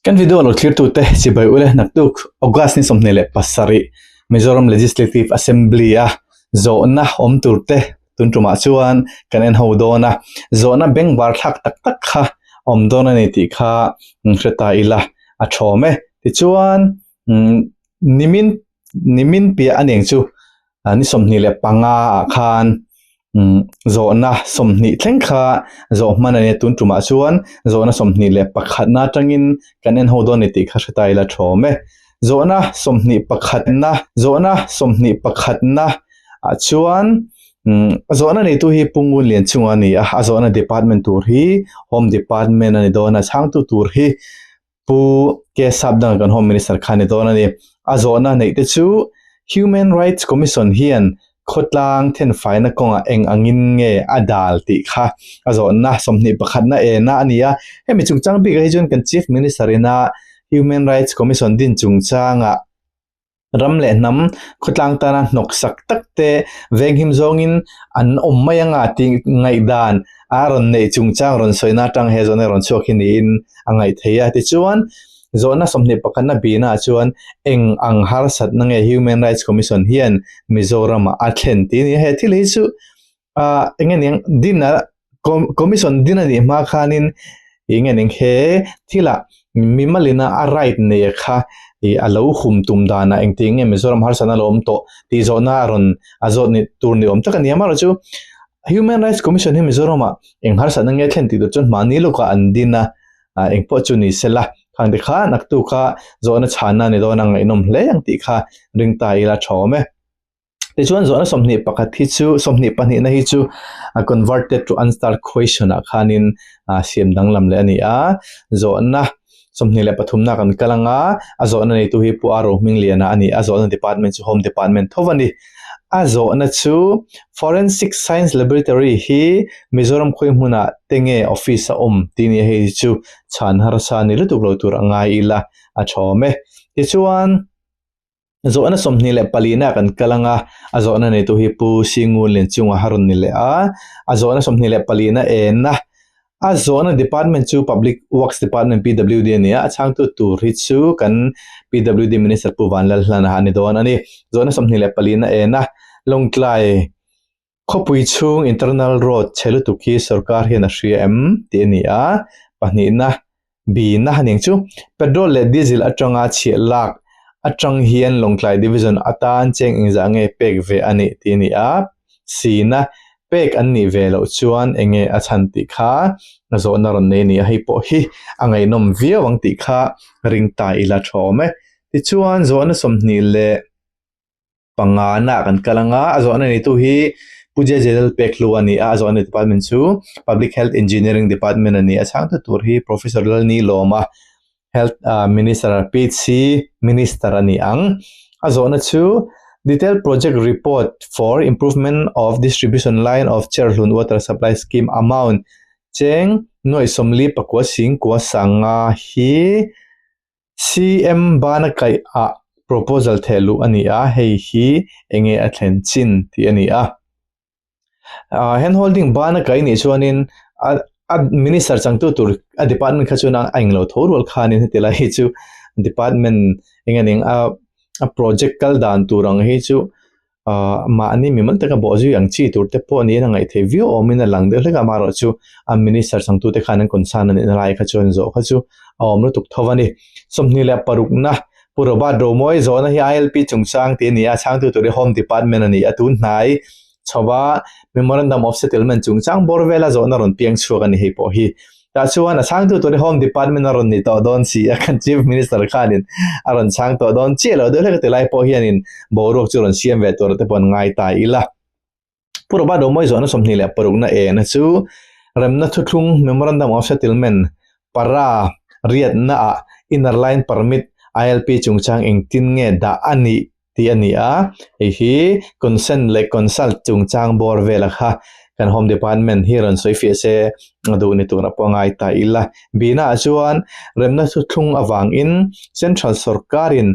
Kan video lo thlirtute chibai ule naktuk August ni 27 Mizoram Legislative Assembly a zawhna awm turte tun tumah chuan kan en ho dawn a, zawhna bengvar thlak tak tak kha awm dawn a ni tih kha hre ta ila a thawm e. Tichuan nimin nimin piah a ning chu ni 25 ah khan zawhna 20 thleng kha zawh hman a ni a, tun tumah chuan zawhna 21 na atangin kan en ho dawn a ni tih kha hre ta ila thawm e. Zawhna 21 na zawhna 21 na ah chuan zawhna neitu hi Pu Ngun Lian chunga a ni a, a zawhna department tur hi Home Department a ni dawn a, chhangtu tur hi Pu K Sapdanga kan Home Minister kha a ni dawn a ni. A zawhna neih te chu Human Rights Commission hian khawtlang thenfaina kawngah eng angin nge a dal tih kha a zawhna 21na ena a ni a. Hemi chungchang bikah hi chuan kan Chief Minister ina Human Rights Commission din chungchangah ram leh hnam khawtlang tana hnawk sak tak te venghim zawngin an awm mai anga tih ngaihdan a rawn neih chungchang rawn sawina atang he zawhna rawn chhuak hi niin a ngaih theih a. Tichuan zawhna 21na bihna ah chuan eng ang harsatna nge Human Rights Commission hian Mizoram ah a thlen tih a ni a. He thil hi chu ah eng nge niang din a commission din a nih hma khanin eng nge niang he thilah mimalina a right nei a kha ih a lo hum tum danah engtin nge Mizoram harsatna a lo awm tawh tih zawhna a rawn a zawt ni tur ni awm tak a ni a amaherawhchu Human Rights Commission hi Mizoramah eng harsatna nge thlen tih tur chuan mahni lawkah an din a ah eng pawh chu ni sela khang te kha naktuk a zawhna chhanna a ni dawn a ngaihnawm hle ang tih kha ring ta ila tha awm e. Tichuan zawhna 21 hi chu 22na hi chu a converted to unstarred question ah khanin a siam danglam leh a ni a. Zawhna 23na kan kal anga a zawhna neitu hi Pu Aro Hmingliana a ni a. Zawhna department chu Home Department tho a ni. A zawhna chu Forensic Science Laboratory hi Mizoram khawi hmunah te nge office a awm tih ni a, hei hi chu chhan harsa ni lutuk lo tur a ngai ila a tha awm e. Tichuan. Zawhna 24 na kan kal anga a zawhna neitu hi Pu Singun Lianchunga a rawn ni leh a, a zawhna 24 na en a, a zawhna department chu Public Works Department PWD a ni a, a chhangtu tur hi chu kan PWD Minister Pu Vanlalhlana a ni dawn a ni. Zawhna 24 na en a, Lawngtlai Khawpui chhung internal road chhe lutuk hi sorkar hian a hria em tih a ni a, pahnihna bina a ning chu petrol leh diesel atanga chhiah lak atang hian Lawngtlai Division atan cheng engzah nge pek ve a nih tih a ni a, sina pek an nih ve loh chuan enge a chhan tih kha zawhna rawn nei a ni a, hei pawh hi a ngaihnawm viau ang tih kha ring ta ila tha awm e. Tichuan zawhna 20 leh pangana kan kal anga a zawhna neitu hi Pu JJ Lalpekhlu a ni a, a zawhna department chu Public Health Engineering Department a ni a, chhangtu tur hi Professor Lalni Lawma Health Minister PHC Minister a ni ang. A zawhna chu Detailed Project Report for Improvement of Distribution Line of Cherhlun Water Supply Scheme Amount cheng nuaih sawmli pakua singkua sanga hi CM bana kaih ah proposal theh luh a ni a, hei hi enge a thlen chin tih a ni a. Hand holding bana kaih nih chuanin a a minister changtu tur a department kha chuan a englo tho rual khanin heti lai hi chu department enge ning a a project kal dan tur ang hi chu Ahh mahni mimal taka bawh zui ang chi tur te pawh niin a ngaih theih viau awmin a lang deuh hlek a, amaherawhchu a minister changtute khan an concern a nihna lai kha chuan zawh kha chu a awm lutuk tho a ni. 26na Pu Robert Romawi zawhna hi ILP chungchang tih a ni a, chhangtu tur hi Home Department a ni a, tun hnai chhova Memorandum of Settlement chungchang bawr vela zawhna rawn piang chhuak a ni hei pawh hi. Tah chuan a chhangtu tur hi Home Department a rawn ni tawh dawn si a, kan Chief Minister khanin a rawn chhang tawh dawn chiah lo deuh hlek a ti lai pawh hianin boruak chu rawn siam ve tur te pawh an ngai ta ila. Pu Robert Romawi zawhna 26 na ena chu remna thuthlung Memorandum of Settlement para riatna ah Inner Line Permit ILP chungchang engtin nge dah a nih tih a ni a, hei hi consent leh consult chungchang bawr vela kha kan home department hi rawn sawi fiah se a duh ni tur a pawh ngai ta ila. Bina ah chuan remna thuthlung avangin central sorkarin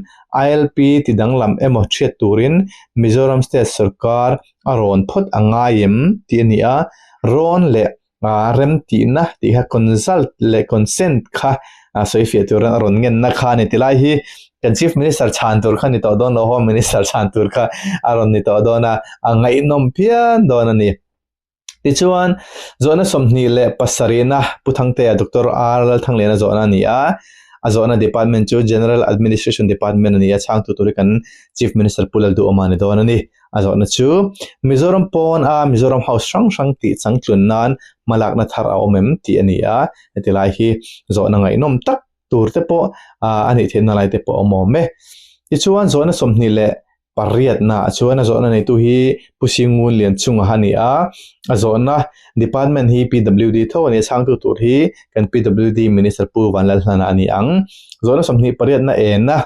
ILP ti danglam emaw hriat turin Mizoram state sorkar a rawn phawt a ngai em tih a ni a, rawn leh rem tihna tih kha consult leh consent kha. a sawi fiah turin a rawn ngenna kha a ni. Tilai hi kan Chief Minister chhan tur kha ni tawh dawn lo, Home Minister chhan tur kha a rawn ni tawh dawn a, a ngaihnawm phian dawn a ni. Tichuan, zawhna 27na Pu Thangtea Doctor R Lalthangliana zawhna a ni a, a zawhna department chu General Administration Department a ni a, chhangtu tur hi kan Chief Minister Pu Lalduhawma a ni dawn a ni. A zawhna chu, Mizoram pawn a Mizoram House hrang hrang tih changtlun nan hmalakna thar a awm em tih a ni a, heti lai hi zawhna ngaihnawm tak tur te pawh a nih theihna lai te pawh a awm awm e. Tichuan zawhna 28 ah chuan a zawhna neitu hi Pu Singun Lianchunga a ni a, a zawhna department hi PWD tho a ni a, chhangtu tur hi kan PWD Minister Pu Vanlalhlana a ni ang. Zawhna 28 na ena.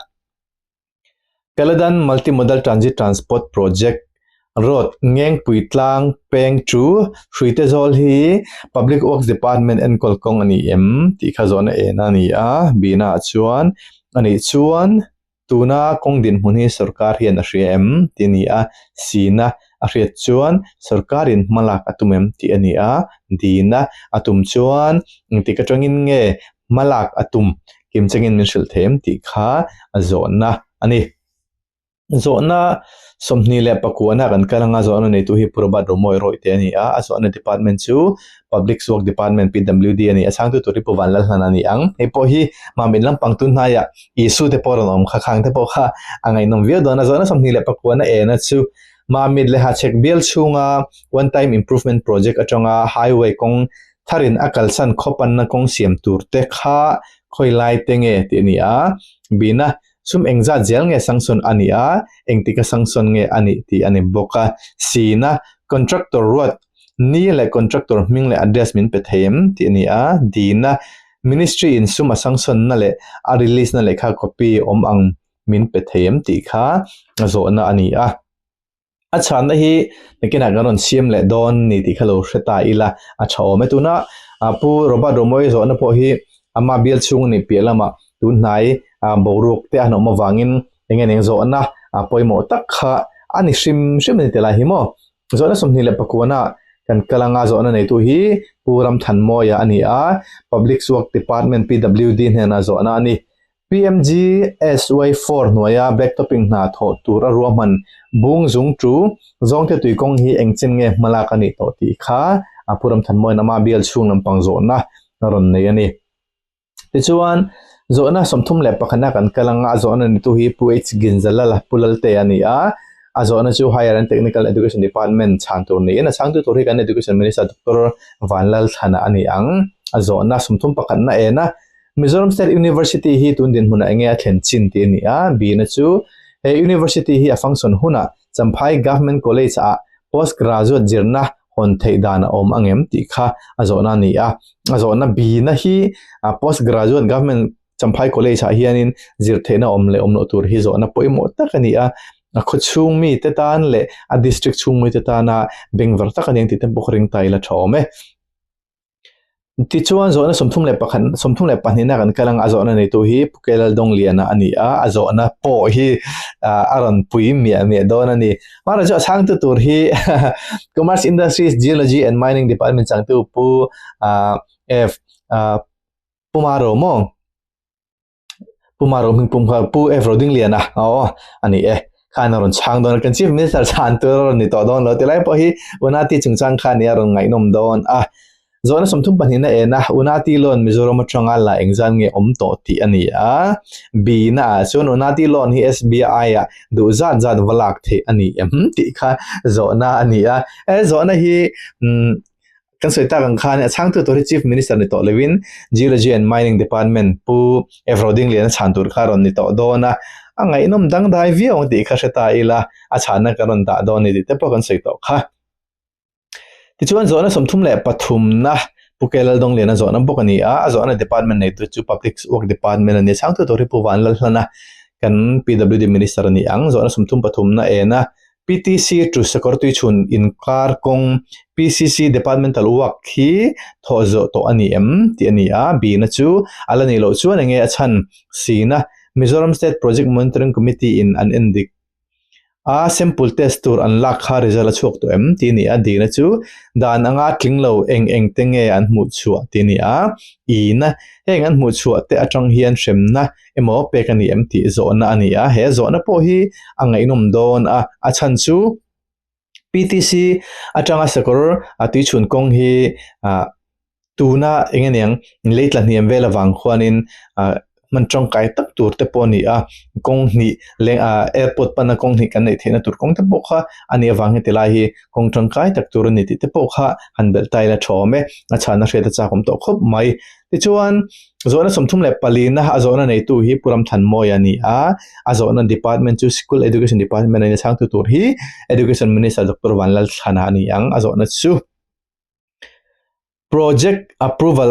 Kaladan Multi-Modal Transit Transport Project Road Ngengpui Tlang Peng chu Hruite Zawl hi Public Works Department enkawl kawng a ni em tih kha zawhna en a ni a, bihnaah chuan a nih chuan tuna kawng dinhmun hi sorkar hian a hria em tih a ni a, sina a hriat chuan sorkarin hmalak a tum em tih a ni a, dina a tum chuan engtik atangin nge hmalak a tum kim chengin min hrilh thei em tih kha a zawhna a ni. Zawhna 29 ah kan kal anga zawhna neitu hi Pu Robert Romawi Rawihte a ni a, a zawhna department chu Public Work Department, PWD, a ni. A chhangtu tur hi Pu Vanlalhlan a ni ang. Hei pawh hi Mamit lampang tun hnaiah Isu te pawh rawn awm kha khang te pawh kha a ngaihnawm viau dawn a. Zawhna 29 ena chu Mamit leh Hachhek bial chhunga One Time Improvement Project atanga Highway kawng Tharin a kalsan khawpanna kawng siam tur te kha khawi lai te nge tih a ni a, Bina sum engzat zel nge sanction a nih a, engtika sanction nge a nih tih a ni bawk a, Sina contractor ruat ni leh contractor hming leh address min pe thei em tih a ni a, Dina ministry in sum a sanction na leh a release na lehkha copy awm ang min pe thei em tih kha zawhna a ni a. A chhanna hi nakinah kan rawn siam leh dawn ni tih kha lo hre ta ila a tha awm e. Tuna Pu Robert Romawia zawhna pawh hi ama bial chhung a nih piah lamah tun hnai boruak te a han awm avangin eng nge eng zawhna pawimawh tak kha a ni hrim hrim a ni telai hi maw. Zawhna 29 ah kan kal anga zawhna neitu hi Pu Ramthanmawia a ni a, Public Work Department PWD hnenah zawhna a ni. PMGSY four hnuaia blacktopping hna thawh tur a ruahman bung zung chu Zawngte tuikawng hi engchen nge hmalak a nih tawh tih kha a Pu Ramthanmawiin ama bial chhung lampang zawhna a rawn nei a ni. Tichuan, zawhna 31 a kan kal anga a zawhna nitu hi Pu H Ginzalala Pu Laltea a ni a, a zawhna chu Higher and Technical Education Department chhan tur niin a chhangtu tur hi kan Education Minister Doctor Vanlalthlana a ni ang. A zawhna 31 na en a, Mizoram State University hi tun dinhmunah enge a thlen chin tih a ni a, Bina chu he University hi a function hunah Champhai Government College ah Post Graduate zirna hawn theih dan a awm angem tih kha a zawhna a ni a. A zawhna Bina hi Post Graduate Government Champhai College ah hianin zir theihna awm leh awm loh tur hi zawhna pawimawh tak a ni a. A khaw chhung mite tan leh a district chhung mite tana bengvar tak a ni ang tih te pawh ka ring ta ila tha awm e. Tichuan zawhna 31 32 na kan kal ang a zawhna neitu hi Pu Kelal Dawngliana a ni a, a zawhna pawh hi a rawn pui miah miah dawn a ni. Hmanah chu a chhangtu tur hi Commerce Industries Geology and Mining Department changtu Pu F Pu Maro maw? Pu Maro hming pum kha Pu F Rodingliana aw a ni e khan a rawn chhang dawn a kan Chief Minister chhan tur a rawn ni tawh dawn lo ti lai pawh hi Unati chungchang kha nia rawn ngaihnawm dawn a zawhna 32 na en a Unati loan Mizoram atanga la engzat nge awm tawh tih a ni a B na ah chuan Unati loan hi SBI ah duh zat zat va lak theih a ni em tih kha zawhna a ni a he zawhna hi Kan sawi tak ang khan a chhangtu tur hi Chief Minister ni tawh loin Geology and Mining Department Pu Evro Dingliana chhan tur kha a rawn ni tawh dawn a, a ngaihnawm dangdai viau ang tih kha hre ta ila a chhanna kan rawn dah dawn ni tih te pawh kan sawi tawh kha. Tichuan zawhna 33 na Pu K Laldawngliana zawhna bawk a ni a, a zawhna department neitu chu Public Work Department a ni. Chhangtu tur hi Pu Vanlalhlana kan PWD Minister a ni ang. Zawhna 33 na en a, PTC to Sakawrtui chhun inkar kawng PCC Departmental Work hi thawh zawh tawh a ni em tih a ni a, bihna chu a la nih loh chuan enge a chhan sina Mizoram State Project Monitoring Committee in an en dik. A sample test tur an lak kha result a chhuak tawh em tih a ni a, dikna chu dan anga tling lo eng eng te nge an hmuh chhuah tih a ni a, ina heng an hmuh chhuah te atang hian hremna emaw pek a ni em tih zawhna a ni a, he zawhna pawh hi a ngaihnawm dawn a, a chhan chu PTC atanga sakawr a tuichhun kawng hi ah tuna eng aniang lei tla hniam vel avang khuanin ah hman tangkai tak tur te pawh a ni a kawng hnih leh ah airport pana kawng hnih kan neih theihna tur kawng te pawh kha a nih avang heti lai hi kawng tangkai tak tur a ni tih te pawh kha han belh ta ila tha awm e a chhana hriat a chak awm tawh khawp mai tichuan zawhna 34 na a zawhna neitu hi Pu Ramthanmawia a ni a a zawhna department chu school education department a ni a chhangtu tur hi education minister Doctor Vanlalthlana a ni ang a zawhna chu. Project Approval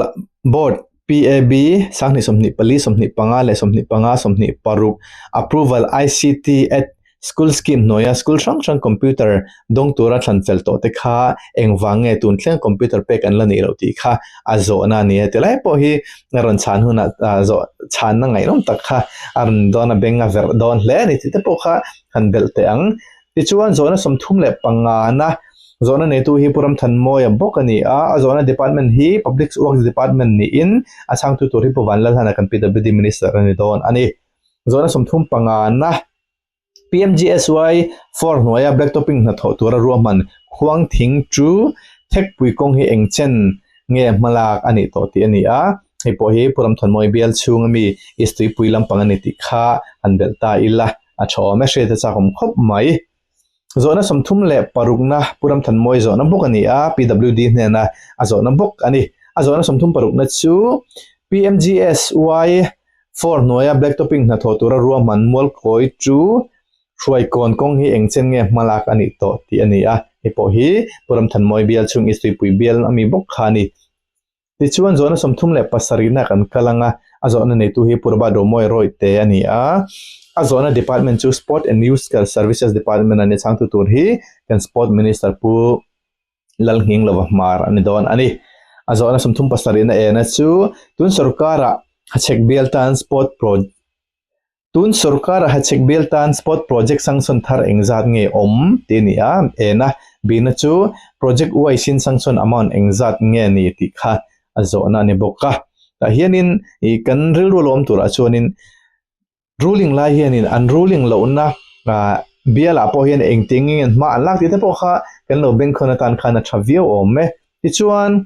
Board, PAB, 2024, 25 leh 25, 26 Approval ICT at School Scheme hnuaia school hrang hrang computer dawng tura thlan fel tawh te kha engvang nge tun thleng computer pek an la nih loh tih kha a zawhna a ni a. Tilai pawh hi a rawn chhan hunah zawh chhanna ngaihnawm tak kha a rawn dawn a, beng a verh dawn hle a ni tih te pawh kha han belh teh ang. Tichuan zawhna 35 na Zawhna neitu hi Pu Ramthanmawia bawk a ni a, a zawhna department hi Public Works Department niin a chhangtu tur hi Pu Vanlalhana kan PWD Minister a ni dawn a ni. Zawhna 35 na PMGSY four hnuaia blacktopping hnathawh tura ruahman khuang thing chu thekpui kawng hi eng chen nge hmalak a nih tawh tih a ni a, hei pawh hi Pu Ramthanmawia bial chhunga mi East Tuipui lampang a ni tih kha han belh ta ila a tha awm e, hriat a chak awm khawp mai. Zawhna 36 na Pu Ramthanmawia zawhna bawk a ni a, PWD hnena a zawhna bawk a ni. A zawhna 36 na chu PMGSY four hnuaia blacktopping hnathawh tura ruahman Mualkawi chu Hruaikawn kawng hi eng chen nge hmalak a nih tawh tih a ni a. Hei pawh hi Pu Ramthanmawia bial chhung East Tuipui bial a mi bawk kha a ni. Tichuan zawhna 37 na kan kal ang a, a zawhna neitu hi Pu Robert Romawi Rawite a ni a, a zawhna department chu Sport and Youth Services Department a ni chhangtu tur hi kan Sport Minister Pu Lalnghinglova Hmar a ni dawn a ni. A zawhna 37 na ena chu tun sorkara Hachhek bial tan Sport Pro Tun sorkara Hachhek bial tan spot project sanction thar engzat nge awm tih a ni a, ena bihna chu project wise in sanction amount engzat nge ni tih kha a zawhna a ni bawk a. Tah hianin ih kan rilru lawm turah chuanin ruling lai hianin an ruling lohna ah bialah pawh hian engtin nge hma an lak tih te pawh kha kan lo bengkhawn atan khan a tha viau awm e. Tichuan.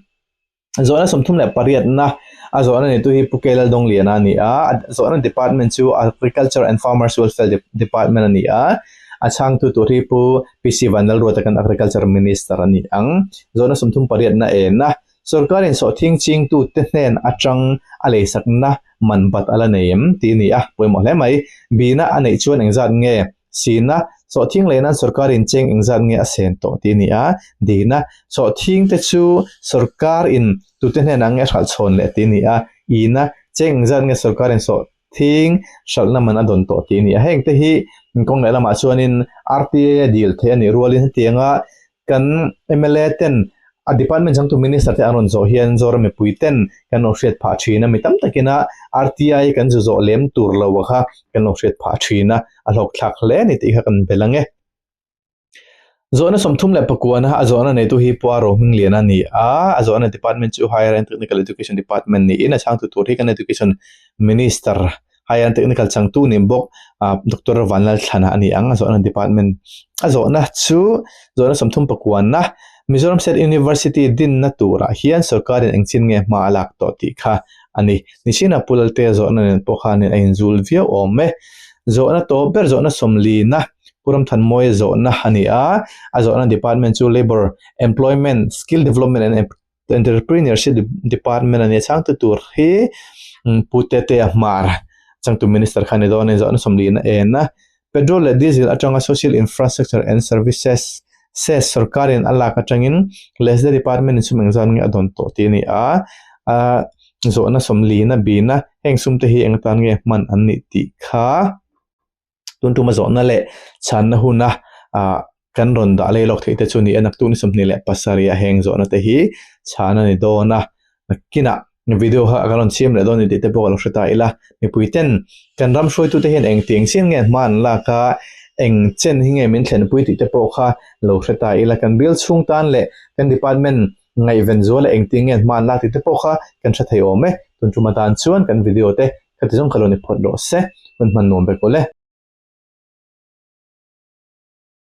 Zawhna 38 na a zawhna neitu hi Pu Kelal Dawngliana a ni a, zawhna department chu Agriculture and Farmers Welfare Department a ni a, a chhangtu tur hi Pu PC Vanlalruata kan Agriculture Minister a ni ang. Zawhna 38 na en a, sorkarin sawhthing chingtute hnen atang a leisakna man bat a la nei em tih a ni a, pawimawh hle mai. Bihna a neih chuan engzat nge? Sina, sawhthing leh nan sorkarin cheng engzat nge a sen tawh tih a ni a, dina, sawhthing te chu sorkarin tute hnenah nge a hralh chhawn leh tih a ni a, ina, cheng engzat nge sorkarin sawhthing hralhna man a dawn tawh tih a ni a. Heng te hi kawng leh lamah chuanin RTA a dil theih a nih rualin hetianga Kan mla ten a department changtu minister te an rawn zawh hian Zoram mipui ten kan lo hriat phah thin a, mi tam takin a RTI kan zu zawh lem tur lo a kha kan lo hriat phah thin a, a hlawk thlak hle a ni tih kha kan bel ang e. Zawhna 39 a zawhna neitu hi Pu Aro Hminglian a ni a, a zawhna department chu Higher and Technical Education Department niin a chhangtu tur hi kan Education Minister Higher and Technical changtu ni bawk Doctor Vanlalthlana a ni ang a zawhna department a zawhna chu zawhna 39 na Mizoram State University dinna turah hian sorkarin engchin nge hma a lak tawh tih kha a ni. Nichina Pu Lalte zawhna nen pawh khanin a inzul viau awm e. Zawhna tawp ber zawhna 40 na Pu Ramthanmawia zawhna a ni a, a zawhna department chu Labour, Employment, Skill Development and Entrepreneurship Department a ni a, chhangtu tur hi Pu Tetea Hmar changtu Minister kha a ni dawn a ni, zawhna 40 na en a. Petrol leh Diesel atanga Social Infrastructure and Services, SES, sorkarin a lak atangin LESDA Department in sum engzat nge a dawn tawh tih a ni a, a zawhna 40 na bina heng sum te hi eng atan nge hman an nih tih kha. Tun tuma zawhna leh chhanna huna ah kan rawn dah lei lawk theih te chu ni a, naktuk ni 27 ah heng zawhna te hi chhan a ni dawn a, nakinah video kha kan rawn siam leh dawn a ni tih te pawh ka lo hre ta ila, mipui ten kan ram hruaitute hian engti eng chian nge hma an lak a, Eng chen hi nge min thlenpui tih te pawh kha lo hre ta ila, kan bill chhung tan leh kan department ngaihven zuala engtin nge an hma an lak tih te pawh kha kan hre thei awm e. Tun tum atan chuan kan video te khati zawng kha lo ni phawt rawh se, hun hman nuam vek aw le.